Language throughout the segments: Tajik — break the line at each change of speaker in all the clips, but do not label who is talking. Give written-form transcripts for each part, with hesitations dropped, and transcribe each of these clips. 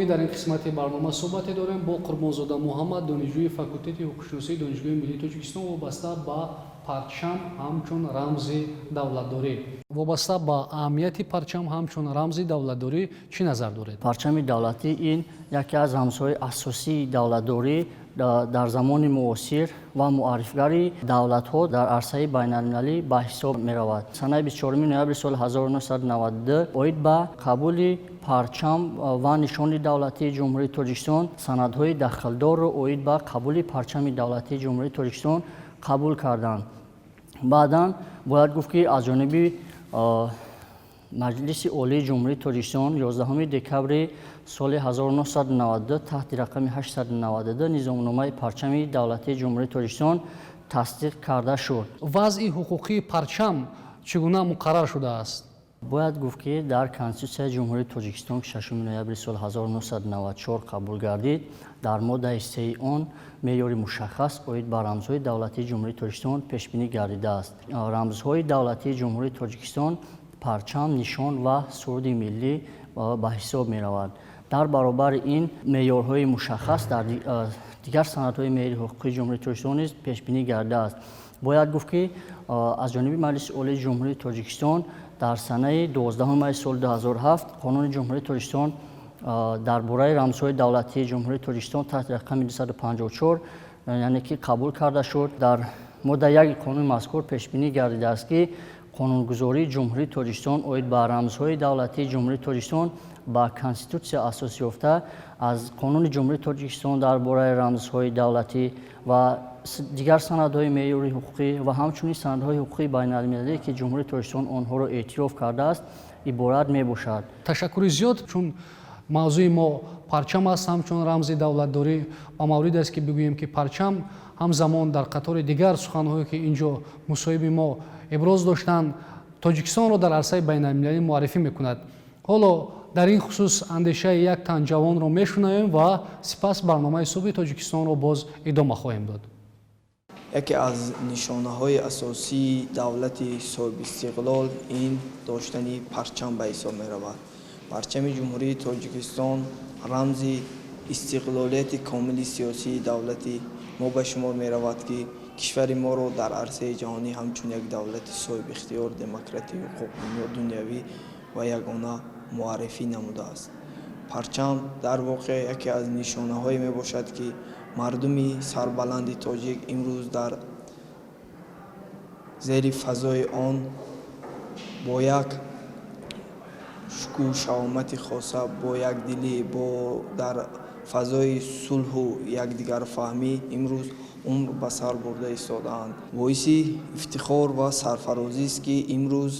Гиромӣ, дар ин қисмати барнома суҳбате дорем бо Қурбонзода Муҳаммад, донишҷӯи факултети ҳуқуқшиносии Донишгоҳи миллии Тоҷикистон, вобаста ба парчам ҳамчун рамзи давлатдорӣ. Вобаста ба аҳамияти парчам ҳамчун рамзи давлатдорӣ чӣ назар доред?
Парчами давлатӣ ин яке аз рамзҳои асосии давлатдорӣ дар замони муосир ва муаррифгари давлатҳо дар арсаи байналмилалӣ ба ҳисоб меравад. Санаи 24 ноябри соли 1992 оид ба қабули парчам ва нишони давлатии Ҷумҳурии Тоҷикистон санадҳои дахлдорро оид ба қабули парчами давлатии Ҷумҳурии Тоҷикистон қабул карданд. Баъдан бояд гуфт, ки аз ҷониби Маҷлиси Олии Ҷумҳурии Тоҷикистон 11 декабри соли 1992 таҳти рақами 892 низомномаи парчами давлатии Ҷумҳурии Тоҷикистон тасдиқ карда шуд.
Вазъи ҳуқуқии парчам чӣ гуна муқаррар шудааст?
Бояд гуфт, ки дар Конститутсияи Ҷумҳурии Тоҷикистон, ки 6 ноябри соли 1994 қабул гардид, дар моддаи 3 он меъёри мушаххас оид ба рамзҳои давлатии Ҷумҳурии Тоҷикистон пешбинӣ гардидааст. Рамзҳои давлатии Ҷумҳурии Тоҷикистон парчам, нишон ва суруди миллӣ ба ҳисоб меравад. Дар баробари ин меъёрҳои мушаххас дар дигар санадҳои меъёри ҳуқуқии Ҷумҳурии Тоҷикистон низ пешбинӣ гардидааст. Бояд гуфт, ки аз ҷониби Маҷлиси Олии Ҷумҳурии Тоҷикистон дар санаи 12 майи соли 2007 Қонуни Ҷумҳурии Тоҷикистон дар бораи рамзҳои давлатии Ҷумҳурии Тоҷикистон таҳти рақами 254, яъне ки қабул карда шуд. Дар моддаи 1 қонуни мазкур пешбинӣ гардидааст, ки қонунгузории Ҷумҳурии Тоҷикистон оид ба рамзҳои давлатии Ҷумҳурии Тоҷикистон ба Конститутсия асос ёфта, аз Қонуни Ҷумҳурии Тоҷикистон дар бораи рамзҳои давлатӣ ва дигар санадҳои меъёри ҳуқуқӣ ва ҳамчунин санадҳои ҳуқуқии байналмилалӣ, ки Ҷумҳурии Тоҷикистон онҳоро эътироф кардааст, иборат мебошад.
Ташаккури зиёд. Чун мавзӯи мо парчам аст ҳамчун рамзи давлатдорӣ, ба маврид аст, ки бигӯем, ки парчам ҳамзамон дар қатори дигар суханҳое, ки ин ҷо мусоҳиби мо иброз доштанд, Тоҷикистонро дар арсаи байналмилалӣ муаррифӣ мекунад. Ҳоло дар ин хусус андешаи як тан ҷавонро мешунавем ва сипас барномаи Субҳи Тоҷикистонро боз идома хоҳем дод.
Яке аз нишонаҳои асосии давлати соҳибистиқлол ин доштани парчам ба ҳисоб меравад. Парчами Ҷумҳурии Тоҷикистон рамзи истиқлолияти комили сиёсии давлати мо ба шумор меравад, ки кишвари моро дар арсаи ҷаҳонӣ ҳамчун як давлати соҳибихтиёр, демократӣ, ҳуқуқбунёд, дунявӣ ва ягона муаррифӣ намудааст. Парчам дар воқеъ яке аз нишонаҳое мебошад, ки мардуми сарбаланди тоҷик имрӯз дар зери фазои он бо як шукӯҳу шаҳомати хоса, бо якдилӣ, бо дар фазои сулҳу якдигарфаҳмӣ имрӯз умр ба сар бурда истодаанд. Боиси ифтихор ва сарфарозист, ки имрӯз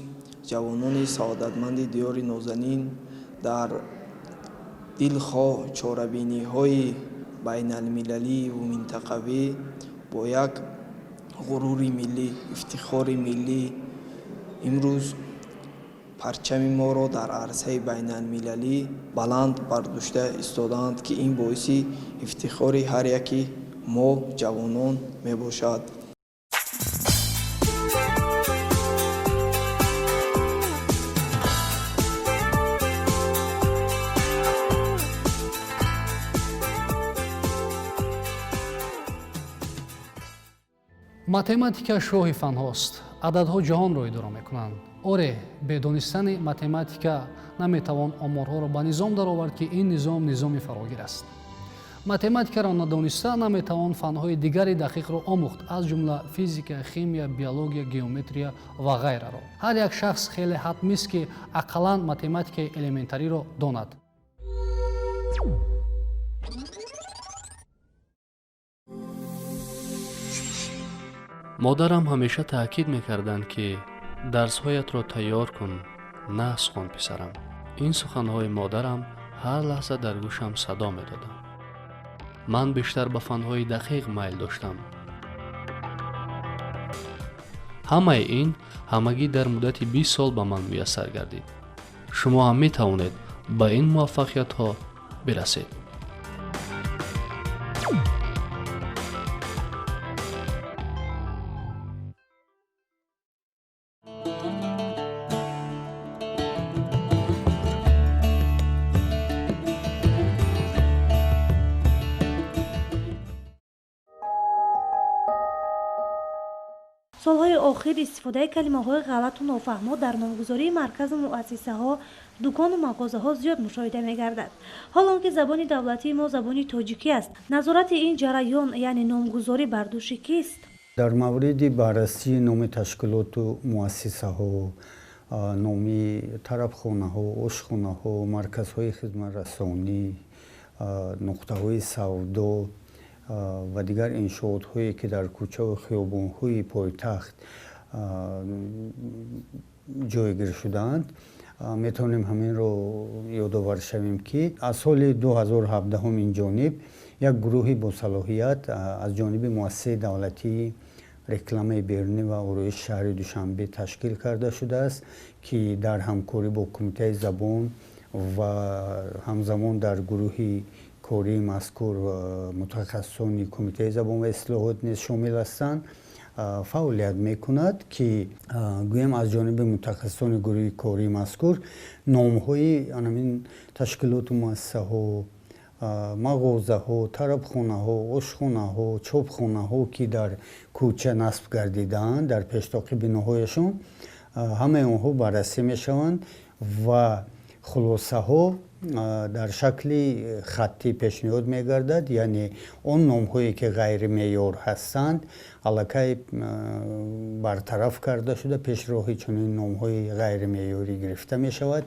ҷавонони саодатманди диёри нозанин дар дилхоҳ чорабиниҳои байналмилаливу минтақавӣ бо як ғурури миллӣ, ифтихори миллӣ имрӯз парчами моро дар арсаи байналмилалӣ баланд бардошта истодаанд, ки ин боиси ифтихори ҳар яки мо ҷавонон мебошад.
Математика шоҳи фанҳост. Ададҳо ҷаҳонро идора мекунанд. Оре, бе донистани математика наметавон оморҳоро ба низом даровард, ки ин низом низоми фарогир аст. Математикаро надониста наметавон фанҳои дигари дақиқро омӯхт, аз ҷумла физика, химия, биология, геометрия ва ғайраро. Ҳар як шахс хеле ҳатмист, ки ақаллан математикаи элементариро донад.
Модарам ҳамеша таъкид мекарданд, ки дарсҳоятро тайёр кун, нағз хон, писарам. Ин суханҳои модарам ҳар лаҳза дар гӯшам садо медоданд. Ман бештар ба фанҳои дақиқ майл доштам. Ҳамаи ин ҳамагӣ дар муддати 20 сол ба ман муяссар гардид. Шумо ҳам метавонед ба ин муваффақиятҳо бирасед.
Солҳои охир истифодаи калимаҳои ғалату нофаҳмо дар номгузории марказу муассисаҳо, дукону мағозаҳо зиёд мушоҳида мегардад. Ҳол он ки забони давлатии мо забони тоҷикӣ аст, назорати ин ҷараён, яъне номгузорӣ, бар дӯши кист?
Дар мавриди баррасии номи ташкилоту муассисаҳо, номи тарабхонаҳо, ошхонаҳо, марказҳои хизматрасонӣ, нуқтаҳои савдо ва дигар иншоотҳое, ки дар кӯчаву хиёбонҳои пойтахт ҷойгир шудаанд, метавонем ҳаминро ёдовар шавем, ки аз соли 2017 ин ҷониб як гурӯҳи босалоҳият аз ҷониби муассисаи давлатии рекламаи берунӣ ва ороиши шаҳри Душанбе ташкил карда шудааст, ки дар ҳамкорӣ бо Кумитаи забон ва ҳамзамон дар гурӯҳи кории мазкур мутахассисони Кумитаи забон ва истилоҳот низ шомил ҳастанд, фаъолият мекунад, ки гӯем аз ҷониби мутахассисони гурӯҳи кории мазкур номҳои анамин ташкилоту муассисаҳо, мағозаҳо, тарабхонаҳо, ошхонаҳо, чопхонаҳо, ки дар кӯча насб гардидаанд, дар пештоқи биноҳояшон, ҳамаи онҳо баррасӣ мешаванд ва хулосаҳо дар шакли хаттӣ пешниҳод мегардад. Яъне он номҳое, ки ғайримеъёр ҳастанд, аллакай бартараф карда шуда, пешроҳи чунин номҳои ғайримеъёрӣ гирифта мешавад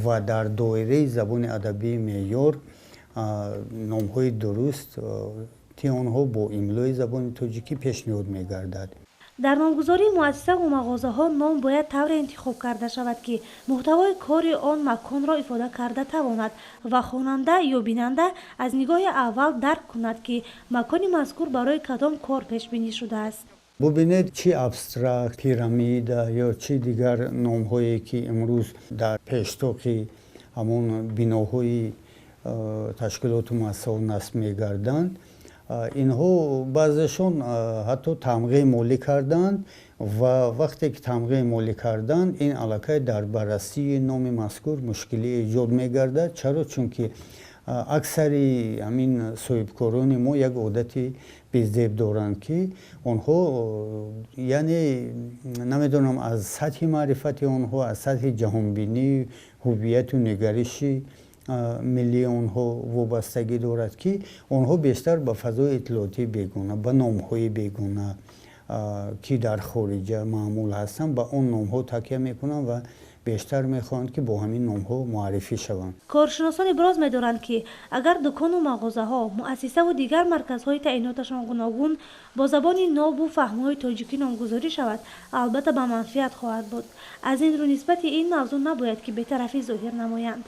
ва дар доираи забони адабии меъёр номҳои дуруст ки онҳо бо имлои забони тоҷикӣ пешниҳод мегардад.
Дар номгузории муассисаву мағозаҳо ном бояд тавре интихоб карда шавад, ки муҳтавои кори он маконро ифода карда тавонад ва хонанда ё бинанда аз нигоҳи аввал дарк кунад, ки макони мазкур барои кадом кор пешбинӣ шудааст.
Бубинед, чӣ абстракт, пирамида ё чӣ дигар номҳое, ки имрӯз дар пештоқи ҳамон биноҳои ташкилоту муассисаҳо насб мегарданд, инҳо баъзешон ҳатто тамғаи молӣ карданд ва вақте ки тамғаи молӣ карданд, ин аллакай дар баррасии номи мазкур мушкилӣ эҷод мегардад. Чаро? Чунки аксари ҳамин соҳибкорони мо як одати безеб доранд, ки онҳо, яъне намедонам, аз сатҳи маърифати онҳо, аз сатҳи ҷаҳонбинӣ, ҳувияту нигариши миллии онҳо вобастагӣ дорад, ки онҳо бештар ба фазои иттилоотии бегона, ба номҳои бегона, ки дар хориҷа маъмул ҳастанд, ба он номҳо такя мекунанд ва бештар мехоҳанд, ки бо ҳамин номҳо муаррифӣ шаванд.
Коршиносон иброз медоранд, ки агар дукону мағозаҳо, муассисаву дигар марказҳои таъиноташон гуногун бо забони нобу фаҳмҳои тоҷикӣ номгузорӣ шавад, албатта ба манфиат хоҳад буд. Аз ин рӯ нисбати ин мавзӯъ набояд, ки бетарафӣ зоҳир намоянд.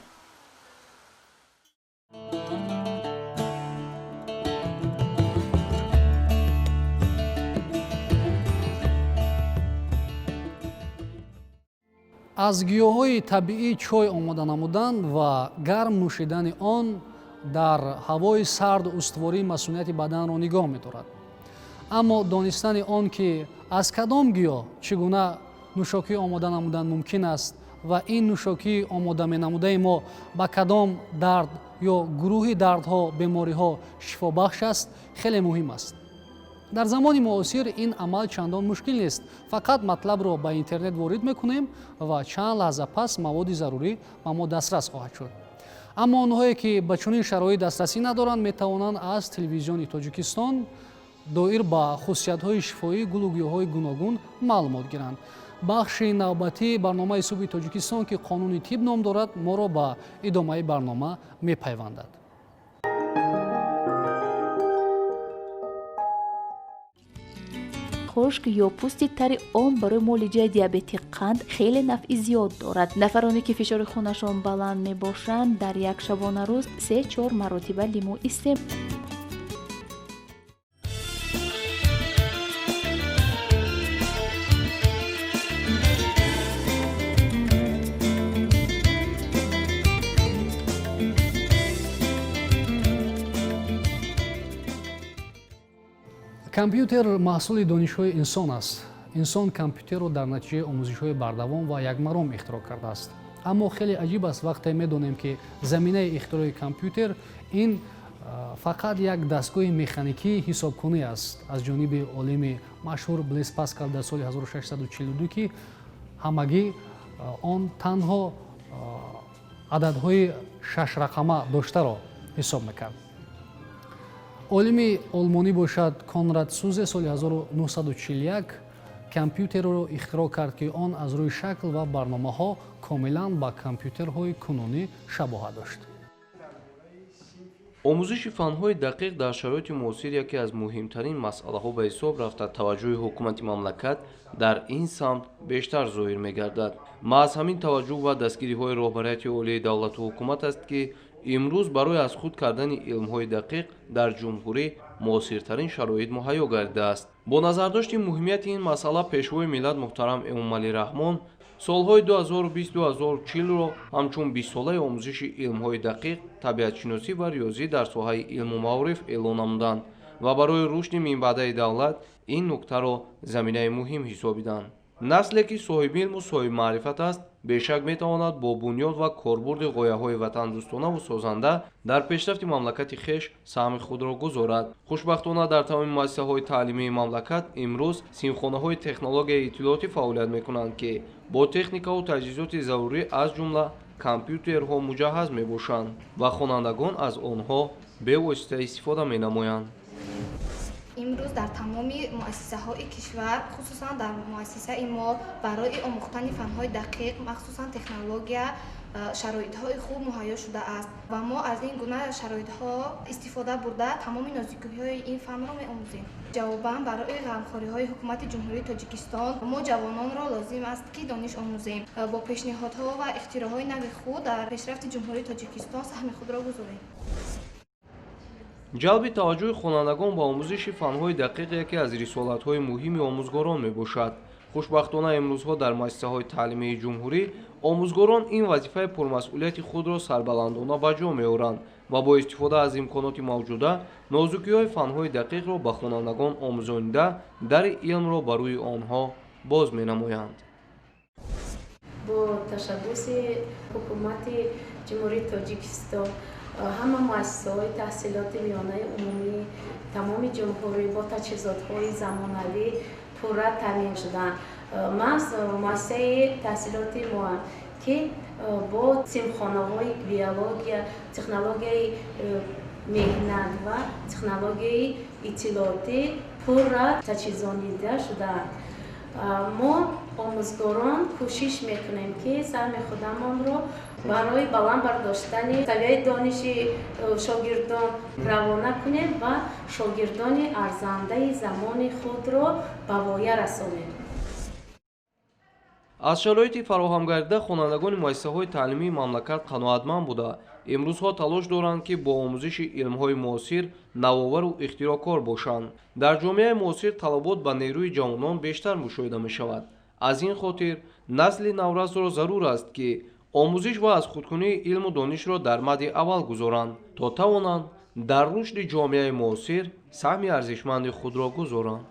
Аз гиёҳҳои табиӣ чой омода намудан ва гарм нӯшидани он дар ҳавои сарду устувории масунияти баданро нигоҳ медорад. Аммо донистани он, ки аз кадом гиёҳ чӣ гуна нӯшокӣ омода намудан мумкин аст ва ин нӯшокии омода менамудаи мо ба кадом дард ё гурӯҳи дардҳо, бемориҳо шифобахш аст, хеле муҳим аст. Дар замони муосир ин амал чандон мушкил нест. Фақат матлабро ба интернет ворид мекунем ва чанд лаҳза пас маводи зарурӣ ба мо дастрас хоҳад шуд. Аммо онҳое, ки ба чунин шароит дастрасӣ надоранд, метавонанд аз телевизиони Тоҷикистон доир ба хусусиятҳои шифоии гулу гиёҳҳои гуногун маълумот гиранд. Бахши навбатии барномаи Субҳи Тоҷикистон, ки Қонуни тиб ном дорад, моро ба идомаи барнома мепайвандад.
Хушк ё пӯсти тари он барои муолиҷаи диабети қанд хеле нафъи зиёд дорад. Нафароне, ки фишори хунашон баланд мебошанд, дар як шабонарӯз 3-4 маротиба лимӯ истеъмол.
Компютер маҳсули донишҳои инсон аст. Инсон компютерро дар натиҷаи омӯзишҳои бардавом ва якмаром ихтироъ кардааст. Аммо хеле аҷиб аст, вақте медонем, ки заминаи ихтирои компютер ин Фақат як дастгоҳи механикии ҳисобкунӣ аст аз ҷониби олими машҳур Блез Паскал дар соли 1642, ки ҳамагӣ он танҳо ададҳои шашрақама доштаро ҳисоб мекард. Олими олмонӣ бошад, Конрад Сузе, соли 1941 компютерро ихтироъ кард, ки он аз рӯи шакл ва барномаҳо комилан ба компютерҳои кунунӣ шабоҳат дошт.
Омӯзиши фанҳои дақиқ дар шароити муосир яке аз муҳимтарин масъалаҳо ба ҳисоб рафта, таваҷҷӯҳи ҳукумати мамлакат дар ин самт бештар зоҳир мегардад. Маҳз ҳамин таваҷҷӯҳ ва дастгириҳои роҳбарияти олии давлату ҳукумат аст, ки имрӯз барои аз худ кардани илмҳои дақиқ дар ҷумҳурӣ муосиртарин шароит муҳайё гардидааст. Бо назардошти муҳимияти ин масъала, Пешвои миллат муҳтарам Эмомалӣ Раҳмон солҳои 2020-2040-ро ҳамчун бистсолаи омӯзиши илмҳои дақиқ, табиатшиносӣ ва риёзӣ дар соҳаи илму маориф эълон намуданд ва барои рушди минбаъдаи давлат ин нуктаро заминаи муҳим ҳисобиданд. Насле ки соҳибилму соҳибмаърифат аст, бешак метавонад бо бунёд ва корбурди ғояҳои ватандӯстонаву созанда дар пешрафти мамлакати хеш саҳми худро гузорад. Хушбахтона, дар тамоми муассисаҳои таълимии мамлакат имрӯз синфхонаҳои технологияи иттилоотӣ фаъолият мекунанд, ки бо техникаву таҷҳизоти зарурӣ, аз ҷумла компютерҳо, муҷаҳҳаз мебошанд ва хонандагон аз онҳо бевосита истифода менамоянд.
Имрӯз дар тамоми муассисаҳои кишвар, хусусан дар муассисаи мо, барои омӯхтани фанҳои дақиқ, махсусан технология, шароитҳои хуб муҳайё шудааст ва мо аз ин гуна шароитҳо истифода бурда, тамоми нозикиҳои ин фанро меомӯзем. Ҷавобан барои ғамхориҳои Ҳукумати Ҷумҳурии Тоҷикистон мо ҷавононро лозим аст, ки дониш омӯзем, бо пешниҳодҳо ва ихтироъҳои нави худ дар пешрафти Ҷумҳурии Тоҷикистон саҳми худро гузорем.
Ҷалби таваҷҷӯҳи хонандагон ба омӯзиши фанҳои дақиқ яке аз рисолатҳои муҳими омӯзгорон мебошад. Хушбахтона, имрӯзҳо дар муассисаҳои таълимии ҷумҳурӣ омӯзгорон ин вазифаи пурмасъулияти худро сарбаландона ба ҷо меоранд ва бо истифода аз имконоти мавҷуда нозукиҳои фанҳои дақиқро ба хонандагон омӯзонида, дари илмро ба рӯи онҳо боз менамоянд.
Бо ташаббуси Ҳукумати Ҷумҳурии Тоҷикистон ҳама муассисаҳои таҳсилоти миёнаи умумии тамоми ҷумҳурӣ бо таҷҳизотҳои замонавӣ пурра таъмин шуданд. Маҳз муассисаи таҳсилоти мо, ки бо синфхонаҳои биология, технологияи меҳнат ва технологияи иттилоотӣ пурра таҷҳизонида шудаанд. Мо омӯзгорон кӯшиш мекунем, ки саҳми худамонро барои баланд бардоштани савияи дониши шогирдон равона кунем ва шогирдони арзандаи замони худро ба воя расонем.
Аз шароити фароҳамгардида хонандагони муассисаҳои таълимии мамлакат қаноатманд буда, имрӯзҳо талош доранд, ки бо омӯзиши илмҳои муосир навовару ихтироъкор бошанд. Дар ҷомеаи муосир талабот ба нерӯи ҷавонон бештар мушоҳида мешавад. Аз ин хотир насли наврасро зарур аст, ки омӯзиш ва аз худкунии илму донишро дар мадди аввал гузоранд, то тавонанд дар рушди ҷомеаи муосир саҳми арзишманди худро гузоранд.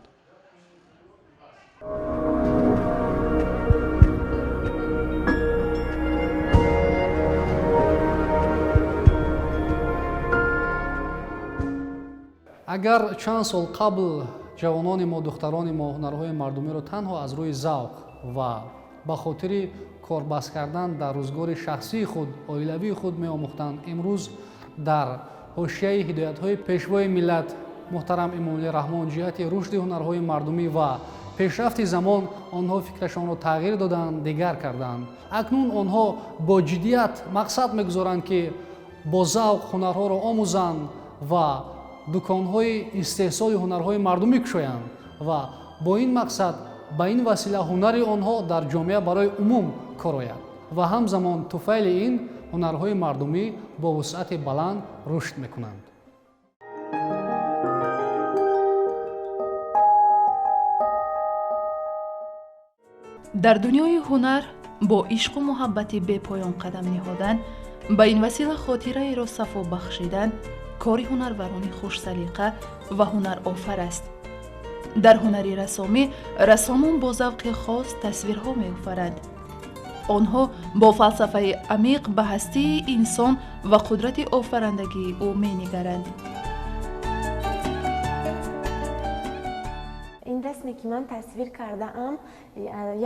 Агар чанд сол қабл ҷавонони мо, духтарони мо ҳунарҳои мардумиро танҳо аз рӯи завқ ва ба хотири корбаст кардан дар рӯзгори шахсии худ, оилавии худ меомӯхтанд, имрӯз дар ҳошияи ҳидоятҳои Пешвои миллат муҳтарам Эмомалӣ Раҳмон ҷиҳати рушди ҳунарҳои мардумӣ ва пешрафти замон онҳо фикрашонро тағйир доданд, дигар карданд. Акнун онҳо бо ҷиддият мақсад мегузоранд, ки бо завқ ҳунарҳоро омӯзанд ва дуконҳои истеҳсоли ҳунарҳои мардумӣ кушоянд ва бо ин мақсад, ба ин васила ҳунари онҳо дар ҷомеа барои умум кор ояд ва ҳамзамон туфайли ин ҳунарҳои мардумӣ бо вусъати баланд рушд мекунанд.
Дар дунёи ҳунар бо ишқу муҳаббати бепоён қадам ниҳодан, ба ин васила хотираеро сафо бахшидан кори ҳунарварони хушсалиқа ва ҳунарофар аст. Дар ҳунари рассомӣ рассомон бо завқи хос тасвирҳо меофаранд. Онҳо бо фалсафаи амиқ ба ҳастии инсон ва қудрати офарандагии ӯ менигаранд.
Ин расме ки ман тасвир кардаам,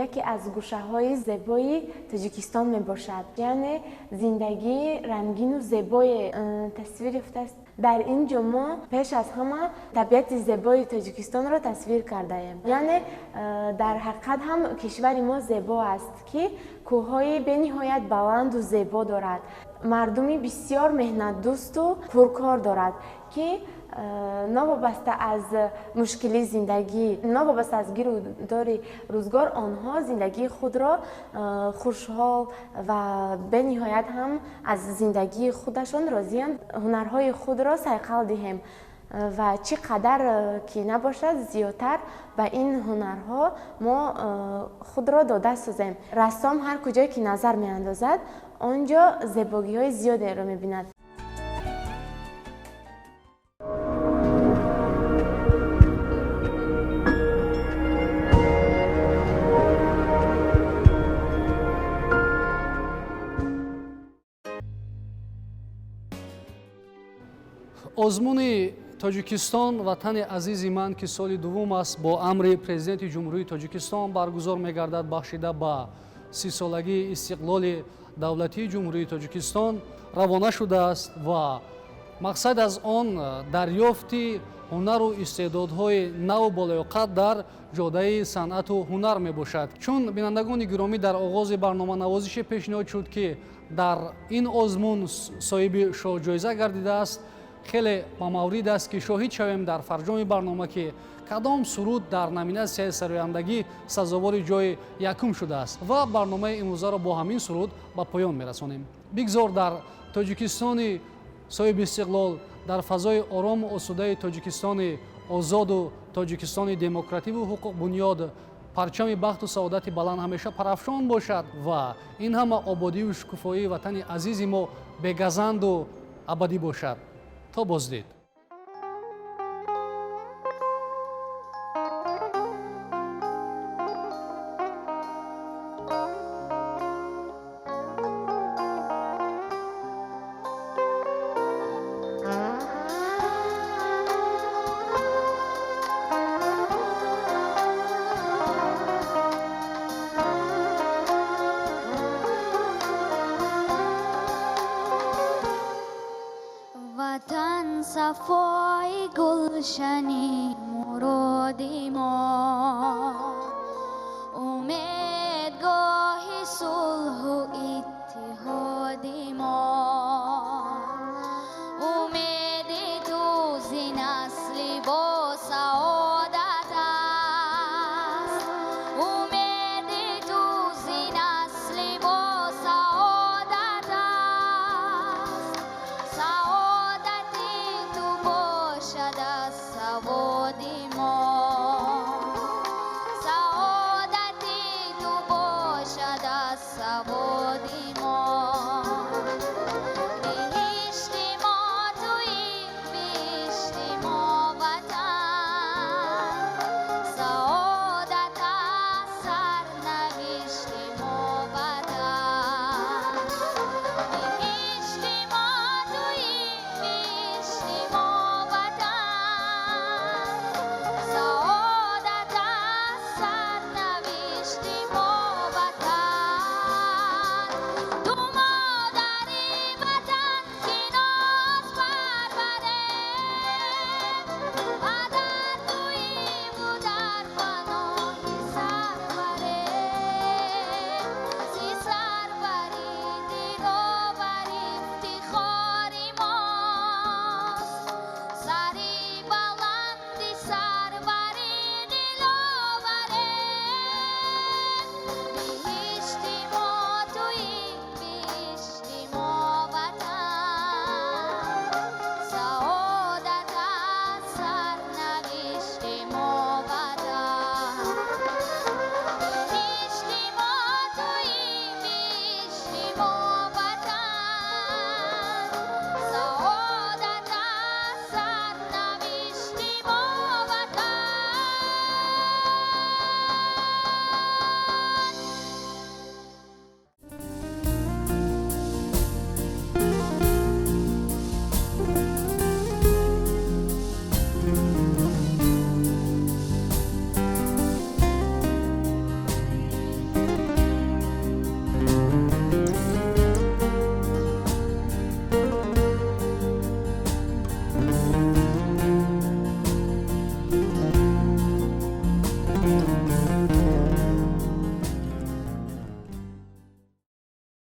яке аз гӯшаҳои зебои Тоҷикистон мебошад. Яъне зиндагии рангину зебое тасвир ёфтааст. Дар ин ҷо мо пеш аз ҳама табиати зебои Тоҷикистонро тасвир кардаем. Яъне дар ҳақиқат ҳам кишвари мо зебо аст, ки кӯҳҳои бениҳоят баланду зебо дорад. Мардуми бисёр меҳнатдӯсту пуркор дорад, ки новобаста аз мушкили зиндагӣ, новобаста аз гирудори рӯзгор, онҳо зиндагии худро хушҳол ва бениҳоят ҳам аз зиндагии худашон розианд. Ҳунарҳои худро сайқал диҳем ва чӣ қадар ки набошад, зиёдтар ба ин ҳунарҳо мо худро дода созем. Рассом ҳар куҷое ки назар меандозад, он ҷо зебогиҳои зиёдеро мебинад.
Озмуни Тоҷикистон ватани азизи ман, ки соли дуввум аст бо амри Президенти Ҷумҳурии Тоҷикистон баргузор мегардад, бахшида ба 30-солагии истиқлоли давлатии Ҷумҳурии Тоҷикистон равона шудааст ва мақсад аз он дарёфти ҳунару истеъдодҳои наву болаёқат дар ҷодаи санъату ҳунар мебошад. Чун бинандагони гиромӣ, дар оғози барноманавозише пешниҳод шуд, ки дар ин озмун соҳиби шоҳҷоиза гардидааст, хеле ба маврид аст, ки шоҳид шавем дар фарҷоми барнома, ки кадом суруд дар номинатсияи сарояндагӣ сазовори ҷои якум шудааст ва барномаи имрӯзаро бо ҳамин суруд ба поён мерасонем. Бигзор дар Тоҷикистони соҳиби истиқлол, дар фазои орому осудаи Тоҷикистони озоду Тоҷикистони демокративу ҳуқуқбунёд парчами бахту саодати баланд ҳамеша парафшон бошад ва ин ҳама ободию шукуфоии ватани азизи мо бегазанду абадӣ бошад. То боздид.
Сафои гулшани муроди мо, умедгоҳи сулҳу иттиҳоди мо.